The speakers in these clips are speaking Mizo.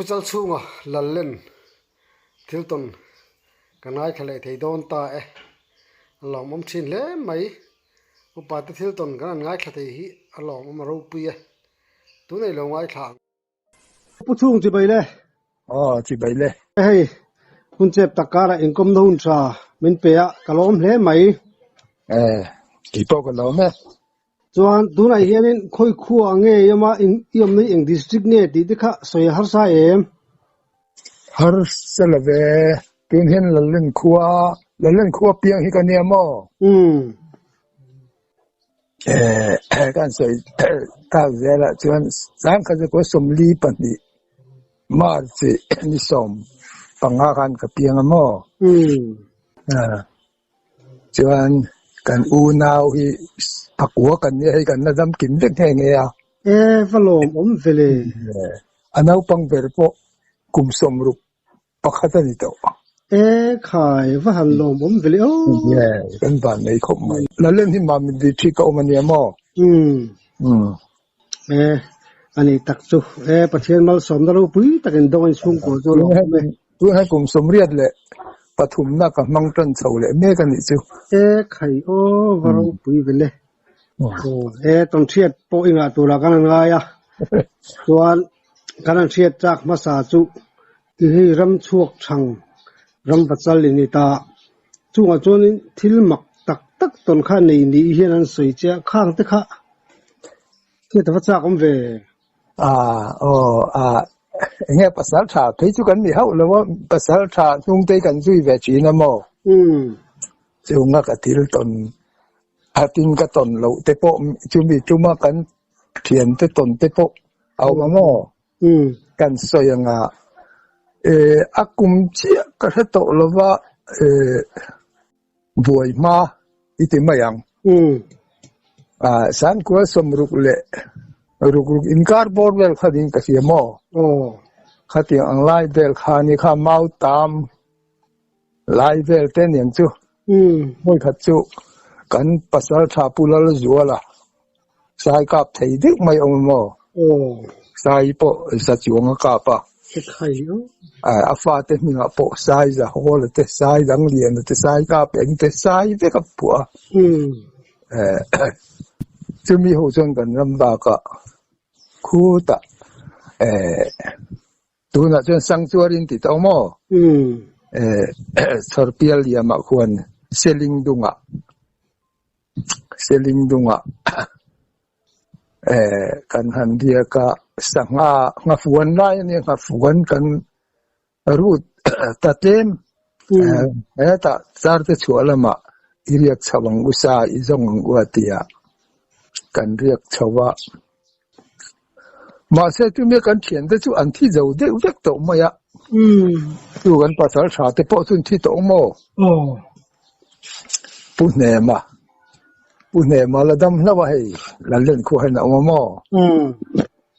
Pu Chalchhunga Lallen thil tawn ka ngaithla leh thei dawn ta e. A lawmawm thin hle mai. Upa te thil tawn kan han ngaithla thei hi a lawmawm a ropui e. Tunei lo ngaithla ang. Pu Chhung chibai le. Aw chibai le. Hei hun chep tak karah inkawmna hun tha min pe a, ka lawm hle mai. Eh, kei pawh ka lawm e. Chuan tunah hianin khawi khua nge i awm a, i awmna hi eng district nge tih te kha sawi a harsa em? Harsa lo ve, tun hian Lallen khua, Lallen khua piang hi ka nia maw? Umm. Eh, kan sawi tak zelah chuan sangkhat zakua 42 March ni 15 khan ka piang a maw? Umm. Chuan kan unau hi pakua kan nia hei kan la dam kim vek nghe nghe a. E va lawm awm ve le. A naupang ber pawh kum 61 a ni tawh. E khai va han lawm awm ve le aw. Kan van nei khawp mai. Lalen hi Mamit district a awm a nia maw? Umm. E a ni tak chu. E Pathian malsawmna ropui takin dawng a inchhungkaw chu lawm awm e. Tunah kum 83 na ka hmang tan chho leh mek a nih chu. E khai aw va ropui ve le. Aw e tawnhriat pawh i ngah turah kan han ngai a. Chuan kan han hriat chak hmasa chu ti hi ram chhuak thang ram vachal i ni ta. Chungah chuanin thil mak tak tak tawn kha nei ni hian an sawi che a, khang te kha hriat a va chak awm ve. Ah aw ah enge pasal tha phei chu kan ni hauh lo a, pasal tha hnung te kan zui ve thin a maw? Umm. Chunga ka thil tawn a tin ka tawn loh te pawh chumi tuma kan thian te tawn te pawh a awm a maw? Umm. Kan sawi anga eh a kum chiah ka hre tawh lova eh buai hma i ti mai ang. Umm. Ah Sangkua 66 inkar bawr vel kha ding ka hria maw? Aw. Khatiang ang lai vel kha ni kha mau tam lai vel te nen chu. Umm. Vawikhat chu kan pasal tha Pu Lalzuala Sai kap thei deuh mai awm maw? Aw. Sai pawh za chuang a kap a. Ekhai o. A fate hmingah pawh sai za hawl te, sai dang lian te, sai kap eng te, sai vek a phuah a. Umm. Chumi ho chuan kan ram bakah khutah eh tunah chuan Sangchuarin ti tawh maw? Umm. Eh Chhawrpial liamah khuan Seling dungah Seling dungah eh kan han biak a, sangha nghafuan lai a nia, nghafuan kan rut ta tlem hetah char te chhuah lamah i riak chho ang u sa i zawng ang u a ti a, kan riak chho a. Mahse chumi kan thiante chu an thi zo deuh vek tawh mai a, chu kan pasal tha te pawh chu an thi tawh maw? Pu Hnema, Pu Hnema la dam hlauh a hei, Lallen khua hian a awm a maw?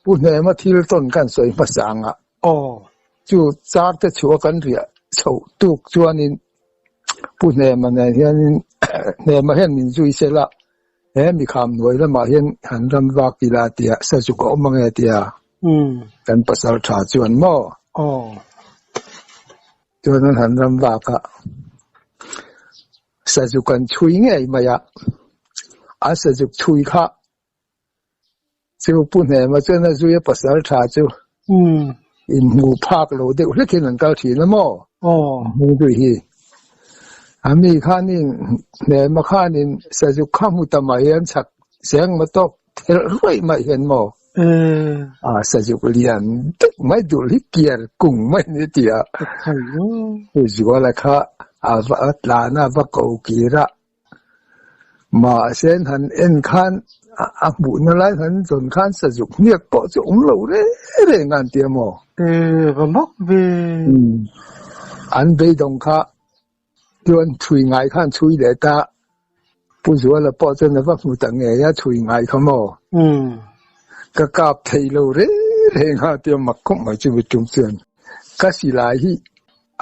Pu Hnema thil tawn kan sawi hmasa ang a, chu char te chhuah kan riah chhoh tuk chuanin Pu Hnema nen hianin Hnema hian min zui sela He mikham hnuai lamah hian han ram vak ila tia sazuk a awm ange tia kan pasal tha chuan maw? Chuan an han ram vak a, sazuk an chhui ngei mai a, a sazuk chhui kha chu Pu Hnema chuan a zui a pasal tha chu inhmu phak lo deuh hlek hian an kal thin a maw? Hmung zui hi. A mi khanin Hnema khanin sazuk kha hmu ta mai an chhak seng ma tawk thelh ruaih mai hian maw? A sazuk lian deuh mai dul hi kiar kung mai ni ti a. Pu Zuala kha a va tlan a va ko kir a. Mahse an han en khan a hmuhna lai han zawn khan sazuk hniak pawh chu awm lo reng reng a an ti a maw? E va mak ve. An beidawng kha chuan chhui ngai khan chhui leh ta. Pu Zuala pawh chuan a va hmu ta ngei a chhui ngai kha maw? Ka kap thei lo reng reng a ti a mak khawp mai chu mitum chuan ka silai hi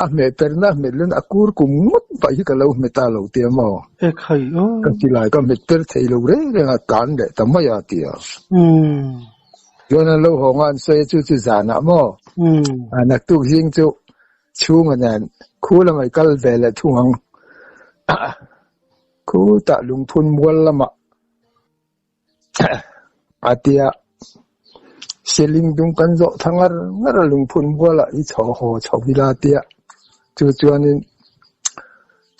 A hmeh perna a hmet lun a kur kum ngawt paih hi ka lo hmet a lo ti a maw? E khai aw. Ka ti lai ka hmet per thei lo reng reng a tlan leh ta mai a ti a. Umm. Chuan an lo haw nga an sawi a chu chu zanah maw? A naktuk zing chu chhunga nen khu lamah i kal ve leh thung ang. Khutah lungphun mual lamah a tia Seling dung kan zawh thla ngar ngar a lungphun mualah i chho haw chho ila tia chu chuanin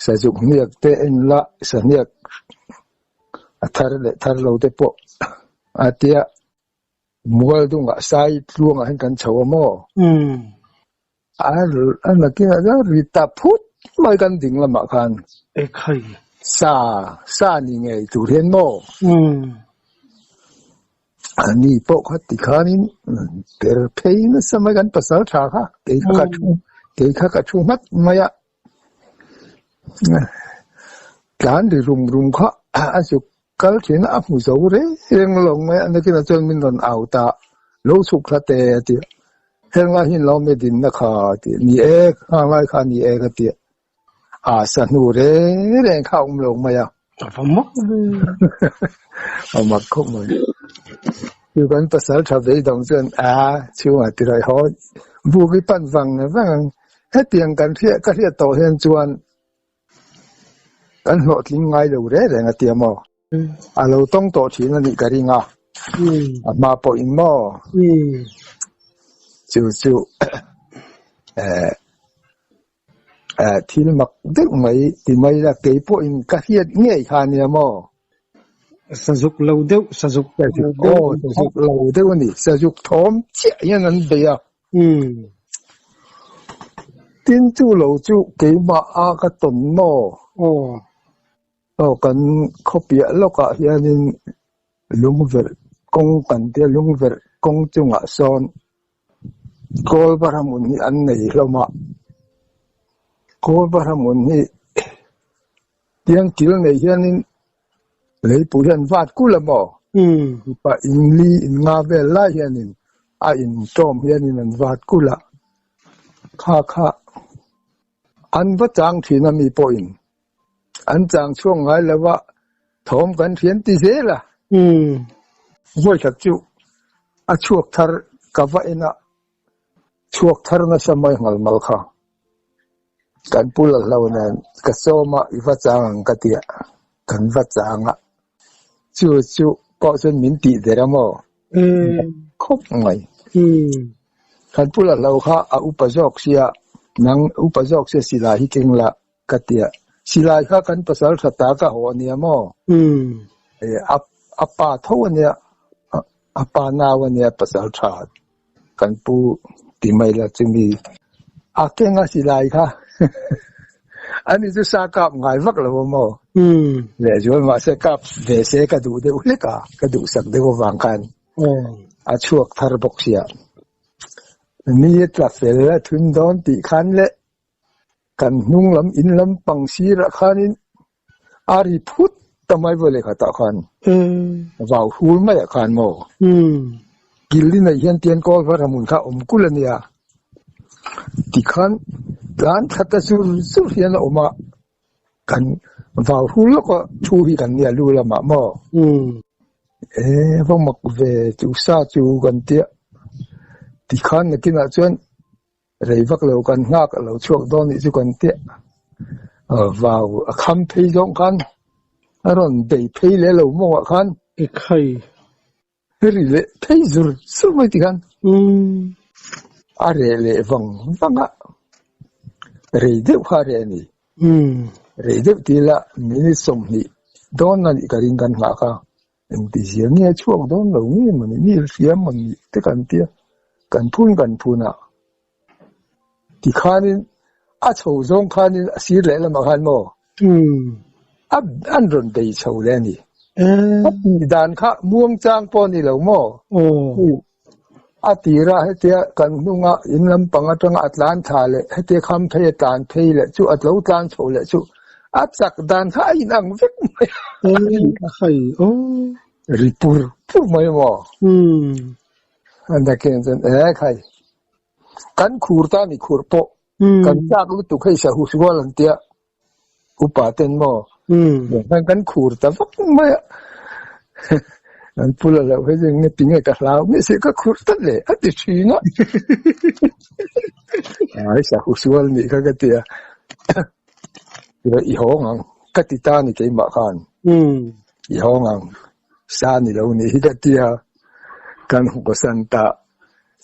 sazuk hniak te en la sahniak a thar leh thar lo te pawh a tia mual dungah sai tluangah hian kan chho a maw? A a nakinah chuan ri ta phut mai kan ding lamah khan Ekhai. Sa sa ni ngei tur hian maw? A ni pawh kha tikhanin per phei nasa mai kan pasal tha kha kei kha ka thu kei kha ka thu nghat mai a. Tlan ri rum rum kha a zuk kal thin a, a hmu zo reng reng lo mai a, nakinah chuan min rawn au ta, lo chhuk thla te a ti a, heng lai hi lo me dinna kha a ti a, ni e hang lai kha ni e ka ti a, a sa hnu reng reng kha a awm lo mai a. A va mak ve. A mak khawp mai. Chu kan pasal tha beidawng chuan a chhungah ti raih haw buk i pan vang vang ang. Hetiang kan hriat ka hriat tawh hian chuan kan hlawhtling ngai lo reng reng a tia maw? A lo tawng tawh thin a nih ka ring a, a hma pawhin maw? Chu chu eh eh thil mak deuh mai ti mai la kei pawhin ka hriat ngei kha nia maw? Sazuk lo deuh, sazuk lo deuh. Aw, sazuk lo deuh a ni. Sazuk thawm chiah hian an bei a. Tin chu lo chu keimah a ka tawn maw? Aw. Aw kan khawpiah lawkah hianin lungverh kawng kan tia lungverh kawng chungah sawn Kawlbahramun hi an nei hlawm a. Kawlbahramun hi tiang kil nei hianin Leipui hian vat kul a maw? Mipa in li in nga vel lai hianin a in tawm hianin an vat kul a, kha kha an va chang thin a mi pawhin an chang chhuak ngai lo a, thawm kan hrian ti zel a. Vawikhat chu a chhuak thar ka va en a, chhuak thar nasa mai nghal mal kha. Kan pu la hlo nen ka sawm a, i va chang ang ka ti a, kan va chang a, chu chu pawh chuan min tih der a maw? Khawp mai. Kan pu la hlo kha a upa zawk sia, nang upa zawk sia silai hi keng la ka ti a, silai kha kan pasal tha ta ka haw a nia maw? A pa tho a nia, a pa nau a nia pasal tha. Kan pu ti mai la chumi a keng a silai kha ani chu sa kap ngai vak lo a maw lehzual mahse kap ve se ka duh deuh hlek a ka duhsak deuh avang khan a chhuak thar bawk sia ni a tla fel a thun dawn tih khan le kan hnung lam in lam pang sirah khanin a ri phut ta mai vawi leh khatah khan vau hul maiah khan maw kil i neih hian tian kawl var hmun kha awm kul a nia tikhan tlan thla ta zur zur hian a awm a kan vau hul lawk a thu hi kan nia lu lamah maw e va mak ve chu sa chu kan tia tikhan nakinah chuan Rei vak lo kan nghak a lo chhuak dawn nih chu kan tia vau a kham phei zawng khan a rawn bei phei leh lo mawngah khan Ekhai ri leh phei zur zur mai ti khan a reh leh vang vang a, rei deuh kha a reh a ni. Rei deuh ti ila minute 20 dawn a nih ka ring kan nghah kha. Engtizia nge a chhuak dawn lo nge mawni mi hria mawni te kan tia kan phun kan phun a tikhanin a chho zawng khanin a sir leh lamah khan maw a an rawn bei chho leh a ni a tih dan kha muang chang pawh a ni lo maw a tira hetia kan hnunga in lampang atanga a tlan thla leh hetia kham phei a tlan phei leh chu a lo tlan chho leh chu a chak dan kha a inang vek mai a ri pur pur mai maw an takin chuan e khai kan khur ta ni khur pawh kan chak lutuk hei sahu sual an tia upa ten maw kan khur ta vak mai a. An pu la loh hi chu nge tinge ka hlau nge se ka khur tlat le a ti thin a. Ai sa hu sual nih kha ka ti a. I hawng ang ka ti ta ni keimah khan. I hawng ang sa ni lo nih hi ka ti a. Kan hawsan ta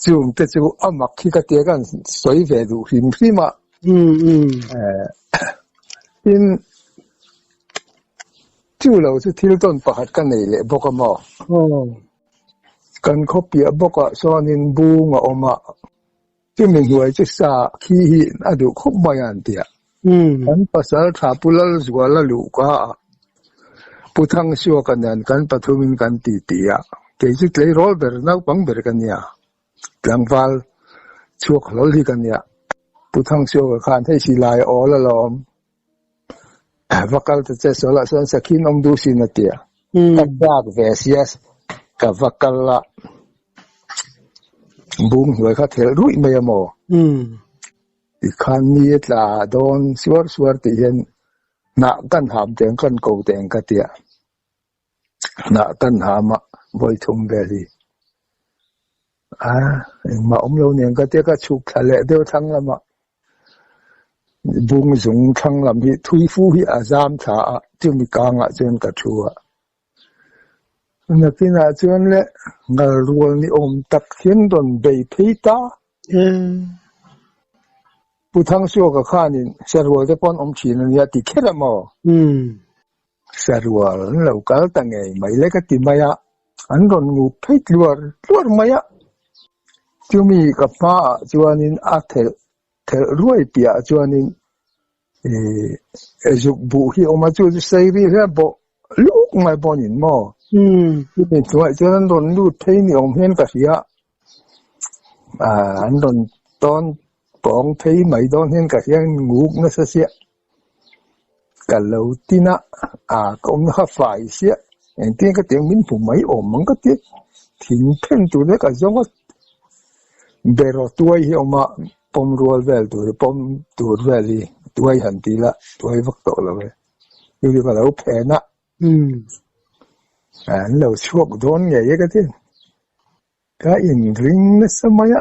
chung te chu a mak hi ka ti a kan sawi ve duh hrim hrim a. Tin Chu lo chu thil tawn pakhat ka nei leh bawk a maw? Kan khaw piah bawkah chuanin bung a awm a, chumi hnuai chu sa khi hi a duh khawp mai a an ti a. Kan pasal tha Pu Lalzuala luh ka a, Pu Thangsuaka nen kan pathumin kan ti ti a, kei chu tleirawl ber naupang ber ka nia, tlangval chhuak hlawl hi ka nia. Pu Thangsuaka khan hei silai a awl alawm. Va kal ta che sawl ah chuan sakhin awm duh sin a tia. Ka chak ve sia ka va kal a, bung hnuai kha thelh ruih mai a maw? Tikhan ni a tla dawn suar suar tih hian hnah kan ham teng kan ko teng ka tia. Hnah kan ham a vawi thum vel hi a engmah awm lo nen ka tia ka chhuk thla leh deuh thlang lamah bung zung thlang lam hi thui fu hi a zam thla a chumi kangah chuan ka thu a nakinah chuan le ngal rual ni awm tak hian rawn bei phei ta. Pu Thangsuaka khanin sarual te pawh an awm thin a nia ti kher a maw? Sarual an lo kal ta ngei mai le ka ti mai a, an rawn ngup phei tluar tluar mai a. Chumi ka hmaah chuanin a thelh thelh ruai piahah chuanin ih zuk buh hi a awm a, chu chu sei ri hle bawh luk mai pawh a ni maw? Chumi hnuaiah chuan an rawn lut phei ni awm hian ka hria a, an rawn tawn pawng phei mai dawn hian ka hria nguk nasa chiah. Ka lo tin a, a ka awmna kha fai siah, engtin ka tiang min hmu mai awm ang ka ti, thing phen tur te ka zawng a, beraw tuai hi a awm a, pawm rual vel tur hi pawm tur vel hi tuai han ti ila tuai vak tawh lo e, chu chu ka lo phen a, an lo chhuak dawn ngei e ka ti. Ka inring nasa mai a,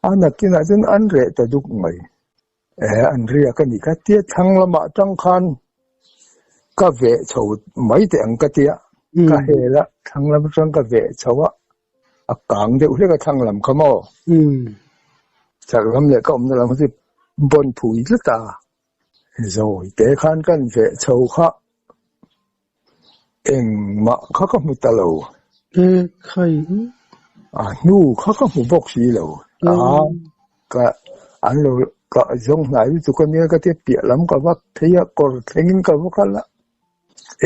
a nakinah chuan an reh ta duk mai. Eh, an riak a ni ka tia, thlang lamah atang khan ka veh chho mai teh ang ka tia, ka hel a, thlang lam atang ka veh chho a, a kang deuh hlek a thlang lam kha maw? Chak lam leh ka awmna lam kha chu bawn phui tlat a, zawi te khan kan veh chho kha. Engmah kha ka hmu ta lo. E khai u. A hnu kha ka hmu bawk si lo. A ka an lo ka zawng hnai lutuk a nia ka tia piah lam ka va phei a kawr thlengin ka va kal a.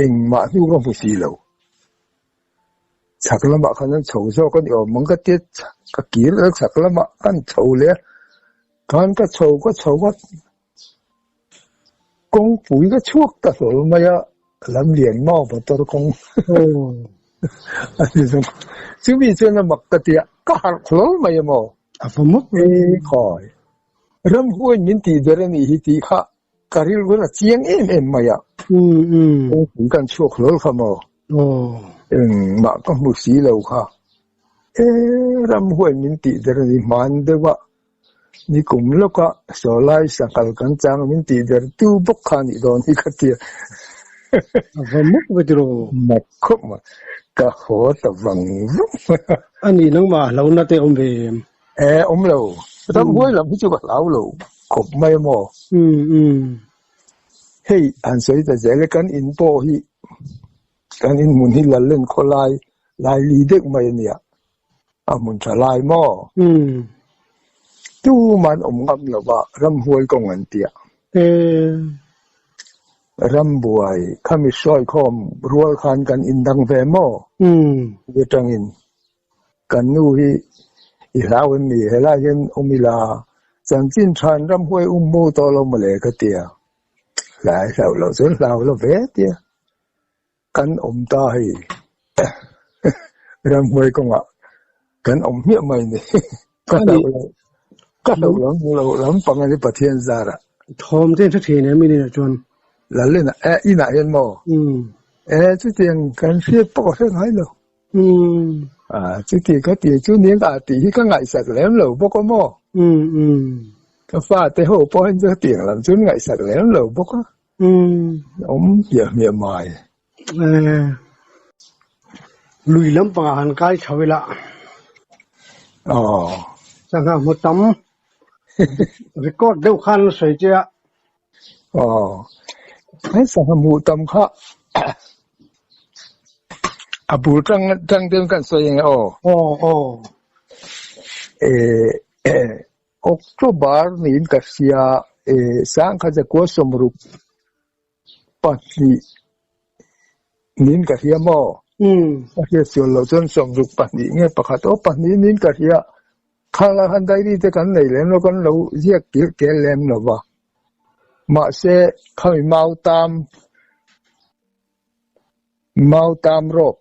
Engmah hnu ka hmu si lo. Chhak lamah khan an chho zawk a ni awm ang ka tia ka kir a chhak lamah kan chho leh a. Khan ka chho ka chho a. Kawngpui ka chhuak ta hlawl mai a, lam lian mau motor kawng a ni zawng. Chumi chuan a mak ka ti a, ka harh hlawl mai a maw? A va mak e khawi. Ramhuain min tih ber a nih hi tih kha ka rilru a chiang em em mai a. Kawngpui kan chhuak hlawl kha maw? Engmah ka hmu si lo kha. E ramhuain min tih ber a ni hman deuh a. Ni kum lawka sawlai sanghal kan chang min tih ber tu bawk kha nih dawn hi ka tia. A va mawk ve tiraw? Mak khawp mai. Ka haw ta vang vang mai a. A nih nangmah a hlauhna te awm ve em? E, awm lo. Ramhuai lam hi chu ka hlau lo khawp mai a maw? Hei han sawi ta zel e, kan in pawh hi kan in hmun hi Lallen khawlai laili deuh mai a nia. A hmun tha lai maw? Tuman awm ngam lo va, ramhuai kawng an ti a. Rambuai khami sawi khawm rual khan kan indang ve maw? Ti atangin kan nu hi i hlau em ni? Helai hian awm ila chanchin than ramhuai um mu tawh lo mawle ka ti a. Hlai hlau lo chuan hlau lo ve tia. Kan awm ta hei ramhnuai kawngah kan awm hmiah mai ni. Ka hlauh lo ka hlauh lam lo lampang a ni Pathian zarah. Thawm te hre thin em inah chuan? Lalin eh inah hian maw? E chutiang kan hriat pawh ka hre ngai lo. Umm. A chuti ka ti chu nia ka tih hi ka ngaihsak lem lo bawk a maw? Umm umm. Ka fate ho pawh hian chu hetiang lam chu an ngaihsak lem lo bawk a. Umm. Awm hmiah hmiah mai. Eh. Lui lampangah han kai chho ila. Aw. Sangha hmu tam record deuh khan la sawi che a. Aw. He sangha hmuh tam kha a bul tang tang deuh kan sawi ang e aw. Aw aw. Eh October niin ka hria eh sangha zakua sawmruk pahnih niin ka hria maw? Ka hriat sual loh chuan 62 nge pakhat aw pahnih niin ka hria. Khala khan diary te kan nei lem lo, kan lo ziak kilh kel lem lo va. Mahse khami mau tam mau tam rawp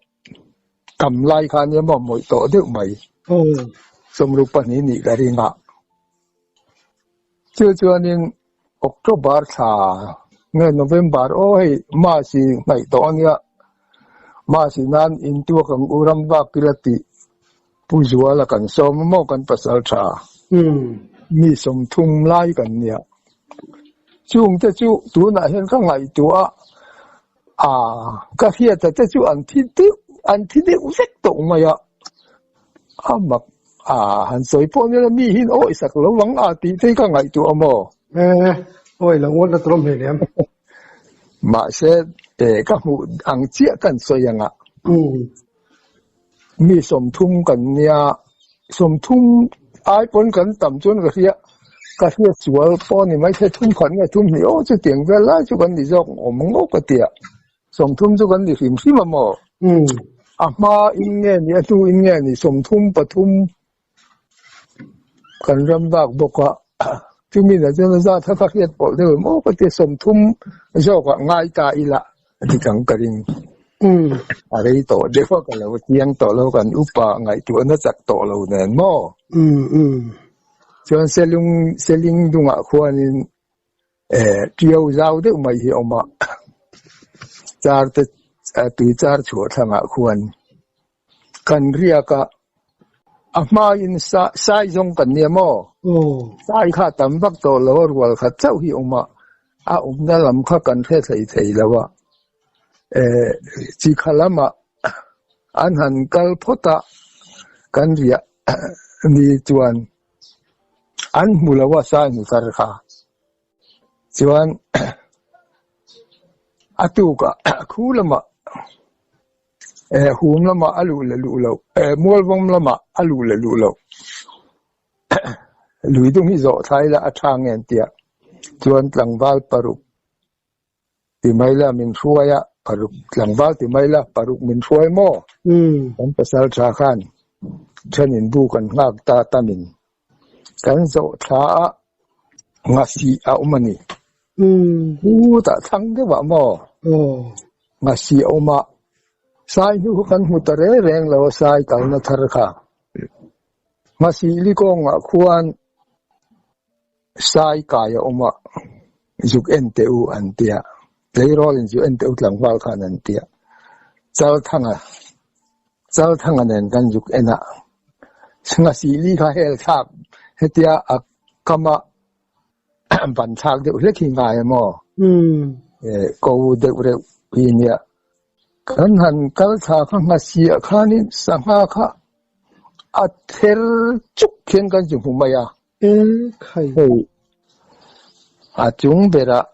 tam lai kha nia maw mawih tawh deuh mai. 62 nih ka ring a. Chu chuanin October thla nge November aw hei March i hnaih tawh a nia, March i nan intuak ang u ram vak ila tih Pu Zuala kan sawm a maw kan pasal tha mi 30 lai kan nia. Chungte chu tunah hian ka ngaihtuah a, aa ka hriata te chu an thi deuh an thi deuh vek tawh mai a, a mak a han sawi pawh nila mi hian awi sak lo vang a tih te hi ka ngaihtuah a maw? Eh, awi lo ngawt na tawm hlei lem. Mahse, eh ka hmuh ang chiah kan sawi ang a. Mi 30 kan nia, 30 ai pawn kan tam chuan ka hria, ka hriat sual pawh a ni mai thei, thum khat nge thum hnih aw chutiang vel lai chu kan ni zawk awm ngawk ka tia, 30 chu kan ni hrim hrim a maw? A hma in nge ni a hnu in nge ni 33 kan ram bak bawk a, chumi na chuan a zat kha ka hriat pawlh deuh em aw ka tia 30 zawkah ngai ta ila a ti kang ka ring. A rei tawh deuh a ka lo chiang tawh lo kan upa ngaihtuahna chak tawh lo nen maw? Chuan Selung Seling dungah khuanin eh ṭiau zau deuh mai hi a awm a, char te tui char chhuah thlangah khuan Kan riak a, a hmain sai zawng kan nia maw? Sai kha a tam vak tawh lo a, rual khat chauh hi a awm a, a awmna lam kha kan hre thei thei lo a. Eh, chikha lamah an han kal phawt a, kan riah ni chuan an hmu lo a sai hmu thar kha. Chuan a tukah khu lamah eh hum lamah a luh leh luh loh eh mualvawm lamah a luh leh luh loh lui dung hi zawh thlai la a tha nge an tia chuan tlangval paruk ti mai la min hruai a paruk tlangval ti mai la paruk min hruai maw kan pasal tha khan thenin bu kan nghak ta tamin kan zawh thla a ngasih a awm a ni. Hutah thlang deuh ah maw? Ngasih a awm a, sai hnu kha kan hmu ta reng reng lo a sai kalna thar kha. Ngasih likawngah khuan sai kai a awm a, zuk en teh u an tia, tleirawl in zuk en teh u tlangval khan an tia. Chalthanga Chalthanga nen kan zuk en a, ngasih li kha hel thlak hetia a kama ban thlak deuh hlek hi ngai a maw? Ko deuh reuh hi nia. Kan han kal thla kha ngasih ah khanin sangha kha a ther chuk hian kan zu hmu mai a. Hei a chung berah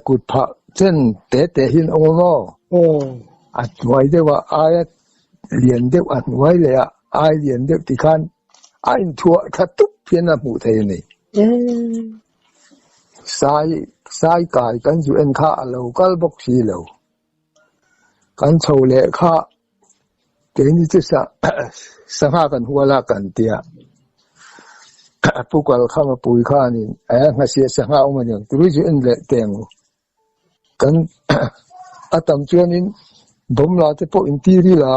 kut phah chen te te hian awm a maw? A hnuai deuh a aia lian deuh a hnuai leh a ai lian deuh ti khan a inthuah tha tup hian a hmuh thei a ni. Sai sai kai kan zu en kha a lo kal bawk si lo. Kan chho leh kha keini chu sangha kan hual a kan tia pu kal kha mapui khanin eh nghasiah sangha awm a ni ang tui chu en leh teng u. Kan a tam chuanin bawmla te pawh intir ila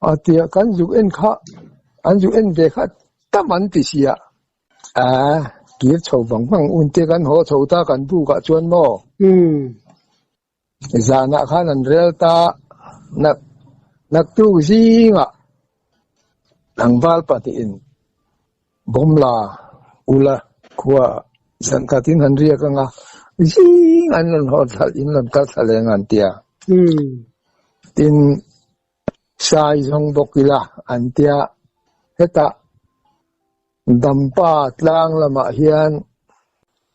a tia kan zuk en kha an zuk en ve kha tam an ti sia. A kir chho vang vang un te kan haw chho ta kan buk ah chuan maw? Zanah khan an rel ta nak naktuk zingah tlangval pahnihin Bawmla ula khua zan khatin han riak anga zing an rawn haw thla in rawn kal thla leng an tia. Tin, sai zawng bawk ila an tia hetah Dampa tlang lamah hian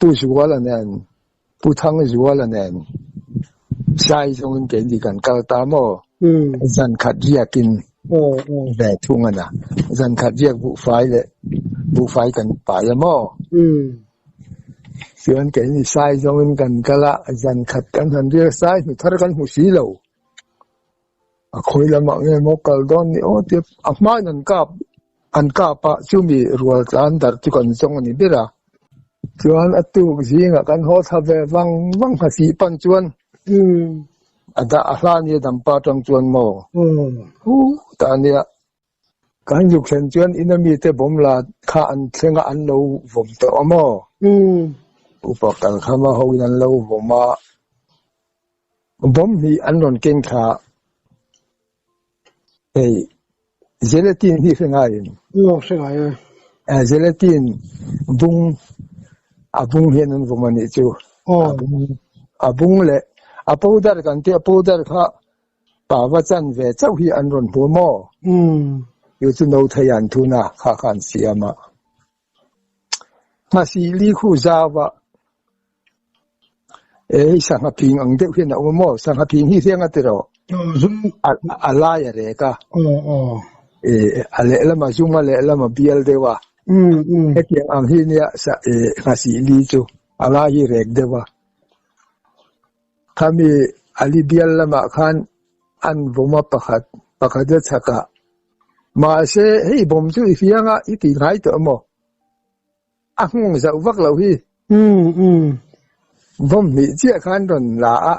Pu Zuala nen Pu Thangzuala nen sai zawngin keini kan kal ta maw? Zan khat riakin ve thung a na. Zan khat riak buhfai leh buhfai kan pai a maw? Chuan keini sai zawngin kan kal a, zan khat kan han riak sai hnu thar kan hmu si lo. A khawi lamah nge maw kal dawn ni aw tia a hmain an kap an kap a, chumi rual tlan darh chu kan zawng a ni ber a. Chuan a tuk zingah kan haw thla ve vang vang hmasih pan chuan a dah a hla nia dampa atang chuan maw hu ta a nia. Kan zuk thlen chuan ina mite bawm la kha an thleng a an lo vawm tawh a maw? Upa kalkhama hoin an lo vawm a, bawm hnih an rawn keng thla. Hei gelatin hi hre ngai em? Aw hre ngai e. Gelatin bung a bung hian an vawm a nih chu. A bung a bung leh a powder kan tih a powder kha Pava chan ve chauh hi an rawn hmu maw? Chu chu no thei an thun a, kha kha an siam a. Nghasih li khu zau a, e hei sangha phing ang deuh hian a awm a maw? Sangha phing hi hriang a ti rawh. A lai a rek a. E a lehlam a zum a lehlam a bial deuh a. Hetiang ang hi nia nghasih li chu a lai hi rek deuh a. Khami Ali bial lamah khan an vawm a pakhat pakhat a chhak a. Mahse, hei bawm chu i hriang a, i ti ngai tawh emaw? A nghawng zauh vak loh hi. Bawm hnih chiah khan rawn la a.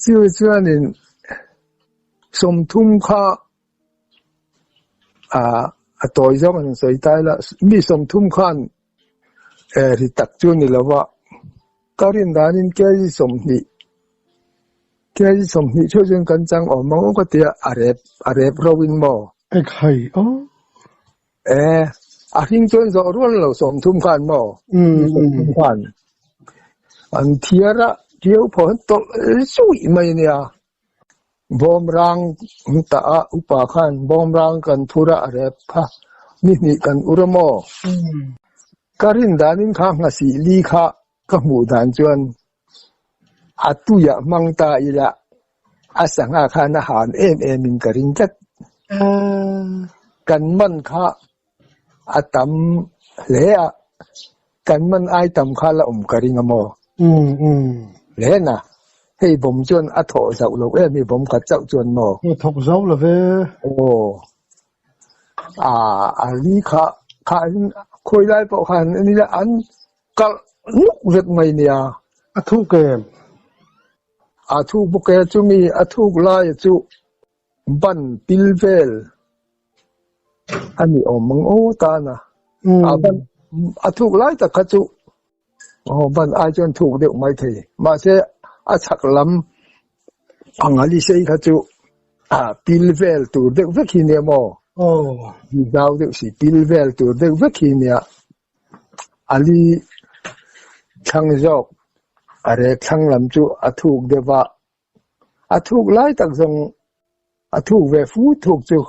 Chu chuanin 30 kha a tawi zawk an sawi ta ila, mi 30 khan ri tak chu a ni lo va, ka rin danin kg 20, kg 20 theuh chuan kan chang awm ang aw ka ti a, a rep a rep ro in maw? Ekhai aw. E, a hring chuan zawh rual lo 30 khan maw? Mi 30 khan an thiar a, ṭiau phaw an tawlh zuih mai a nia. Bawmrang tah a upa khan bawmrang kan phur a a rep kha ni hnih kan ur a maw? Ka rin danin kha nghasih li kha ka hmuh dan chuan a tuiah hmang ta ila a sangha khan a han em em in ka ring tlat. Kan man kha a tam hle a, kan man ai tam kha la awm ka ring a maw? Hle na, hei bawm chuan a thawh zauh loh em hi bawm khat chauh chuan maw? A thawk zauh lo ve. Aw, a a li kha kha in khawi lai pawh khan an ila an kalh nuk vek mai nia. A thuk em? A thuk bawk e, chumi a thuk laia chu Ban pil vel a ni awm ang aw tan a, a ban a thuk lai tak kha chu aw ban ai chuan thuk deuh mai thei mahse a chhak lam ang a lisei kha chu a pil vel tur deuh vek hi nia maw zau deuh si pil vel tur deuh vek hi nia a li thlang zawk a rek thlang lam chu a thuk deuh a. A thuk lai tak zawng a thuk ve fu thuk chu.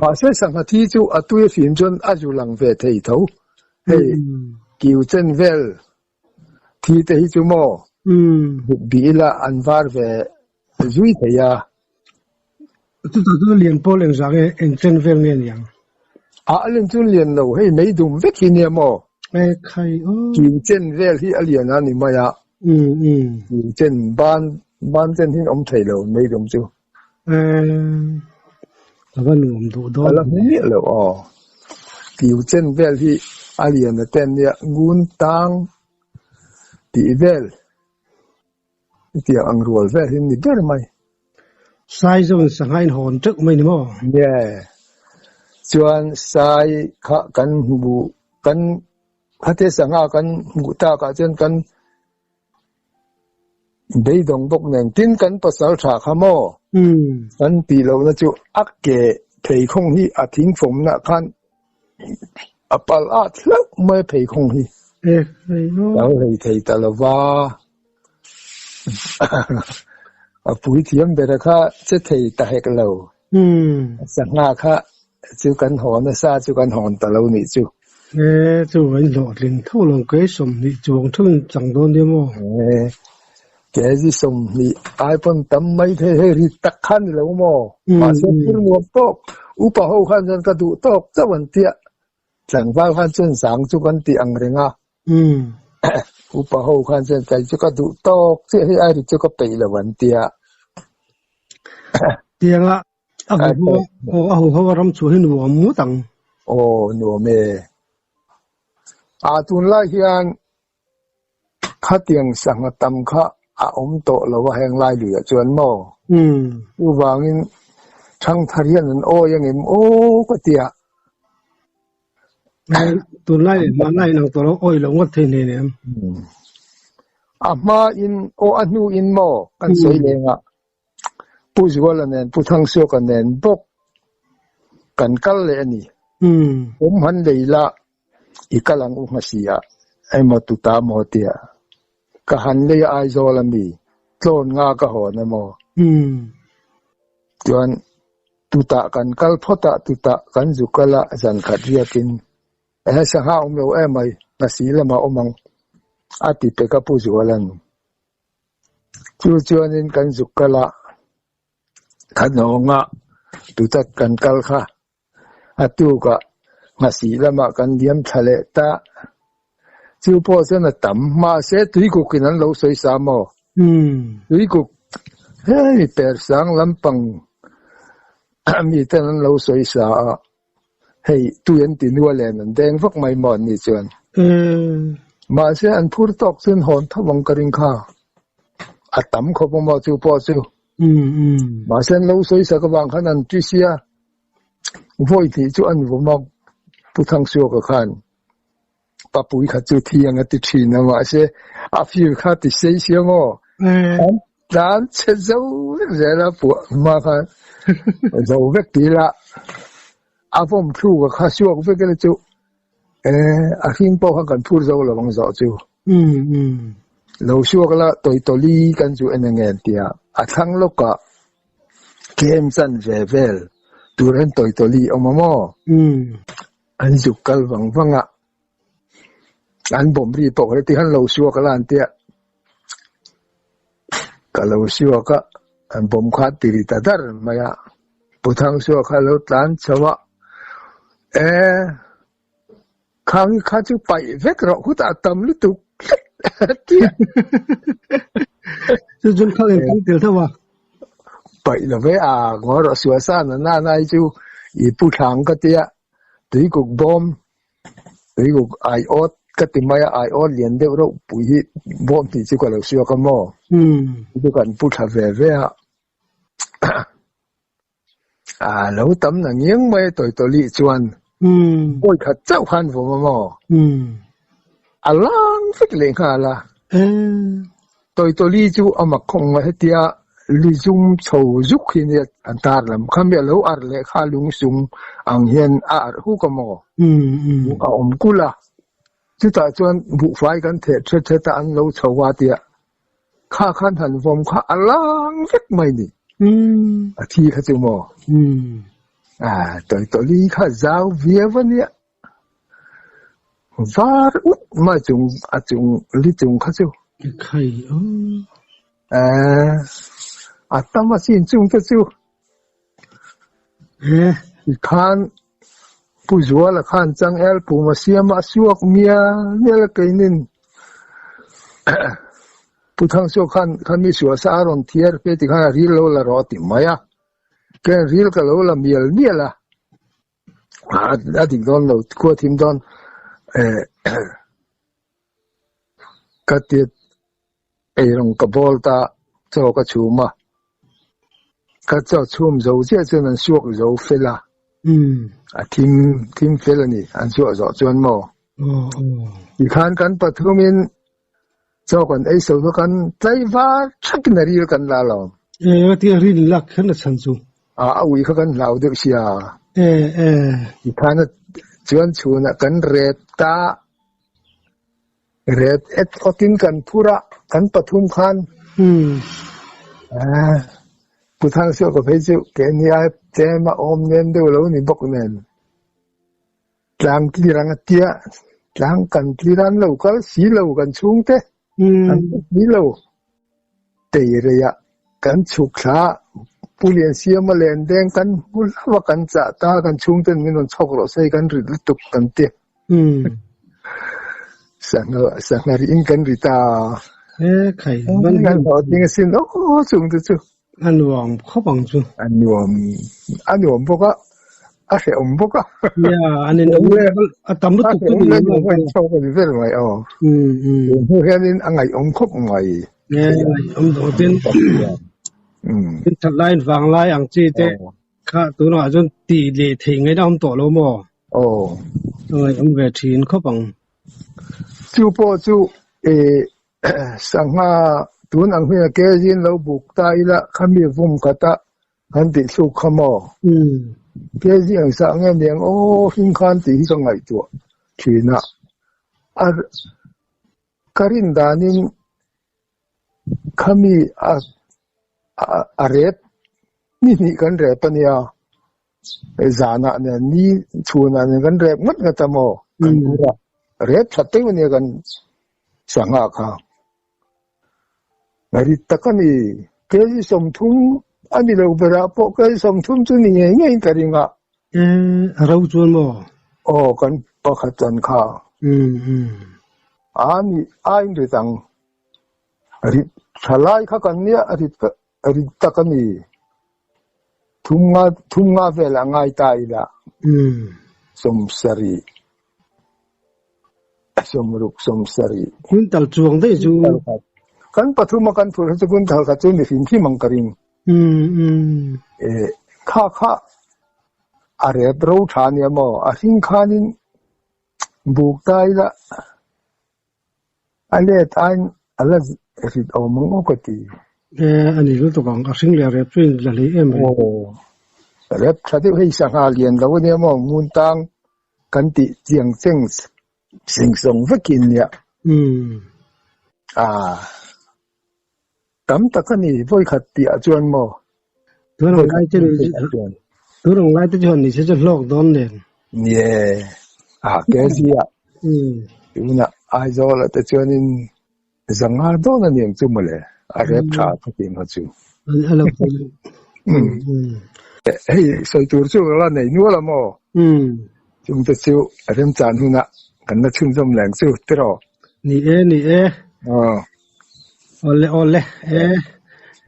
Mahse sangha thi chu a tui a fim chuan a zu lang ve thei tho. Hei kiu chen vel thi te hi chu maw buk bih ila an var ve zui thei a. Chutah chuan lian pawl engzah nge eng chen vel nge niang? A a len chuan lian lo, hei mei dum vek hi nia maw? E khai aw. Kiu chen vel hi a lian a ni mai a. Kiu chen ban ban chen hi an awm thei lo mei dum chu. E a va nuam duh dawn. A la hmu miah lo aw. Kiu chen vel hi a lian a ten nia ngun tang tih vel. Hetiang ang rual vel hi ni ber mai. Sai zawn sangha in hawn teuh mai ni maw? Yeah. Chuan sai kha kan hmu kan khate sangha kan hmuh takah chuan kan Beidawng bawk nen tin kan pasal tha kha maw? Kan tih lohna chu a ke pheikhawng hi a thingfawmna khan a pal at hlauh mai a pheikhawng hi. Lo hlei thei ta lo va. A puithiam bera kha che thei ta hek lo. Sangha kha chu kan haw nasa chu kan hawn ta lo nih chu. E chu in hlawhtling tho lo kei 20 chuang theuh in chang dawn nia maw? E kg 20 ai pawn tam mai thei hei rit tak kha ni lo maw? Mahse thil nuam tawk upa ho khan chuan ka duh tawk chauh an tia tlangval khan chuan zang chu kan tih ang reng a. Upa ho khan chuan kei chu ka duh tawk chiah hei ai rit chu ka peih lo an tia. Tianga A hu ho a hu ho a ram chu hi nuam ngawt ang. Aw nuam e. A tunlai hian khatiang sangha tam kha a awm tawh lo a heng lai luiah chuan maw? Chuvangin thangthar hian an awi angem aw ka ti a. Tunlai leh hmanlai inang tawh lo awi lo ngawt thei hnen em? A hma in aw a hnu in maw kan sawi leng a. Pu Zuala nen Pu Thangsuaka nen bawk kan kal leh a ni. Awm han lei la i kal ang u hmasi ah emaw tuta maw tia ka han lei a Aizawl a mi tlawn nga ka hawn emaw chuan tutah kan kal phawt a tutah kan zu kal a zan khat riakin ehe sangha awm lo emai hmasi lamah awm ang a ti pek a Pu Zuala'n. Chu chuanin kan zuk kal a, kha nawnga tutat kan kal kha a tukah nghasih lamah kan liam thla leh ta. Chu pawh chuan a tam mahse tuikukin an lo sawi sa maw? Tuikuk hei persang lampang miten an lo sawi sa a, hei tui an ti nual en an deng vak mai maw an ni chuan. Mahse an phur tawk chuan hawn tho ang ka ring kha. A tam khawp a maw chu pawh chu. Mahse an lo sawi sak avang khan an ti sia. Vawi hnih chu an vawm a Pu Thangsuaka khan Papui kha chu thi ang a ti thin a mahse a fir kha ti sei sia maw. An tlan chhe zo vek zel a puah hma khan zo vek ti ila a vawm thluk a kha suak vek ila chu eh a hring pawh kha kan phur zo lo ang zawh chu. Lo suak la tawitawli kan chu en ang em tia a thlang lawkah kem chan ve vel tur hian tawitawli awm a maw. An zuk kal vang vang a, an bawm ri pawh kha tikhan lo suak la an tia, ka lo suak a, an bawm kha a ti ri ta dar mai a, Pu Thangsuak kha a lo tlan chho a, e khang hi kha chu paih vek rawh khutah a tam lutuk tlat a ti a. Chu chun kha engkim tel tho a. Paih lo ve a, ngawi rawh suahsan a nana hi chu i pu thlang ka tia. Tuikuk bawm, tuikuk aiawt ka ti mai a, aiawt lian deuh reuh pui hi bawm tih chu ka lo suak a maw? Chu kan pu thla ve ve a. A lo tam na ngiang mai a tawitawlih chuan pawi khat chauh khan vawm a maw? A lang vek leh nghal a. Tawitawli chu a mak khawng a, hetia lizum chho zuk hi nia an tar lam kha mi a lo arh leh kha lungsung ang hian a arh huk a maw? A awm kulh a, chutah chuan buhfai kan theh thet thet a an lo chho a tia kha khan han vawm kha a lang vek mai ni. A thi kha chu maw? Tawitawli kha zau viau a nia. Var ut mai chung a chung li chung kha chu. Khai aw. Eh, a tam a chin chung te chu. Eh. Khan Pu Zuala khan changel pum a siam a suak mial mial a keinin Pu Thangsuak khan khan mi suahsa a rawn thiar fe ti khan a ril lo la rawh a ti mai a. Ken ril ka lo la mial mial a. A dik dawn lo khua thim dawn ka ti eirawng ka bawl ta chaw ka chhum a ka chaw chhum zo chiah chuan an suak zo fel a a thim thim fel a ni an suah zawh chuan maw tikhan kan pathumin. Chaw kan ei so chu kan tlaivar thakin a ril kan la lo. E tia rin lak kher na chhan chu. A a ui kha kan hlau deuh sia. E e. Tikhana chuan chhunah kan rep ta rep et awtin kan phur a, kan pathum khan. Pu Thangsuaka phei chu keini ai tlem a awm nem deuh lo ni bawk nen. Tlang tlir ang a tia, tlang kan tlir an lo kal si lo kan chhungte an hmu si lo. Teireiah kan chhuk thla a, Pu Liansiama len deng kan hmu hlauh a kan chah ta, kan chhungten min rawn chhawk rawh se kan rit lutuk kan ti. Sangha sangha rihin kan ri ta. He khai man kan hlawhtling asin aw chungte chu. A nuam khawp ang chu. A nuam, a nuam bawk a, a hrehawm bawk a. Nia, an in awm a tam lutuk chu ni lo. A chhawk a ni vel mai aw. Tun hnu hianin a ngaihawm khawp mai. Nge, ngaihawm dawh tin. Tin that laiin vang lai ang chi te kha tunah chuan tih leh theih ngaihna a awm tawh lo maw? Aw. A ngaihawm ve thin khawp ang. Chu pawh chu Sangha tun ang hming a kezin lo buk ta ila khami vum khat a kan tih thluk kha maw? Kezi ang sah nge niang aw hring khan tih hi ka ngaihtuah thin a. A ka rin danin khami a a rep ni hnih kan rep a nia zanah nen ni chhunah nen kan rep ngawt ngawt a maw kan bur a rep tha teuh a nia kan sangha kha rit tak a ni kg 30 a ni lo berah pawh kg 30 chu ni ngei ngeiin ka ring a. A ro chuan maw? Aw kan pakhat chan kha. A ni a inrit ang rit tha lai kha kan nia rit Rit tak a ni. Thum nga thum nga vel a ngai ta ila. 70, 60, 70. Quintal chuang daih chu. Kan pathum a kan phurh hi chu quintal khat chu ni hrim hrim ang ka ring. E kha kha a rep ro tha nia maw? A hring khanin buk ta ila. A let aiin a la rit awm ang aw ka ti. E, a ni lutuk ang. A hring leh rep chu in la hlei em mai. Aw, rep tha deuh hei sangha lian lo ania maw, ngun tang kan tih chiang cheng sing sawng vekin nia. Ah, tam tak a ni, vawikhat tih ah chuan maw. Tun ang lai te tun ang lai te chuan ni se chu hlawk dawn nen. Nie, a KZ ah tunah Aizawl ah te chuanin zanga dawn a ni ang chu mawle, a rep tha ka tih ngha chu. Hei sawi tur chu ka la nei nual a maw? Chungte chu remchan hunah kan la chhunzawm leng chu tiraw? Ni e, ni e. Aw. Awle awle e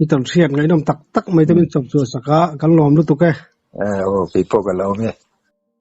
i tawn hriat ngaihnawm tak tak mai te min chawp chhuah sak a kan lawm lutuk e. E aw keipawh ka lawm e.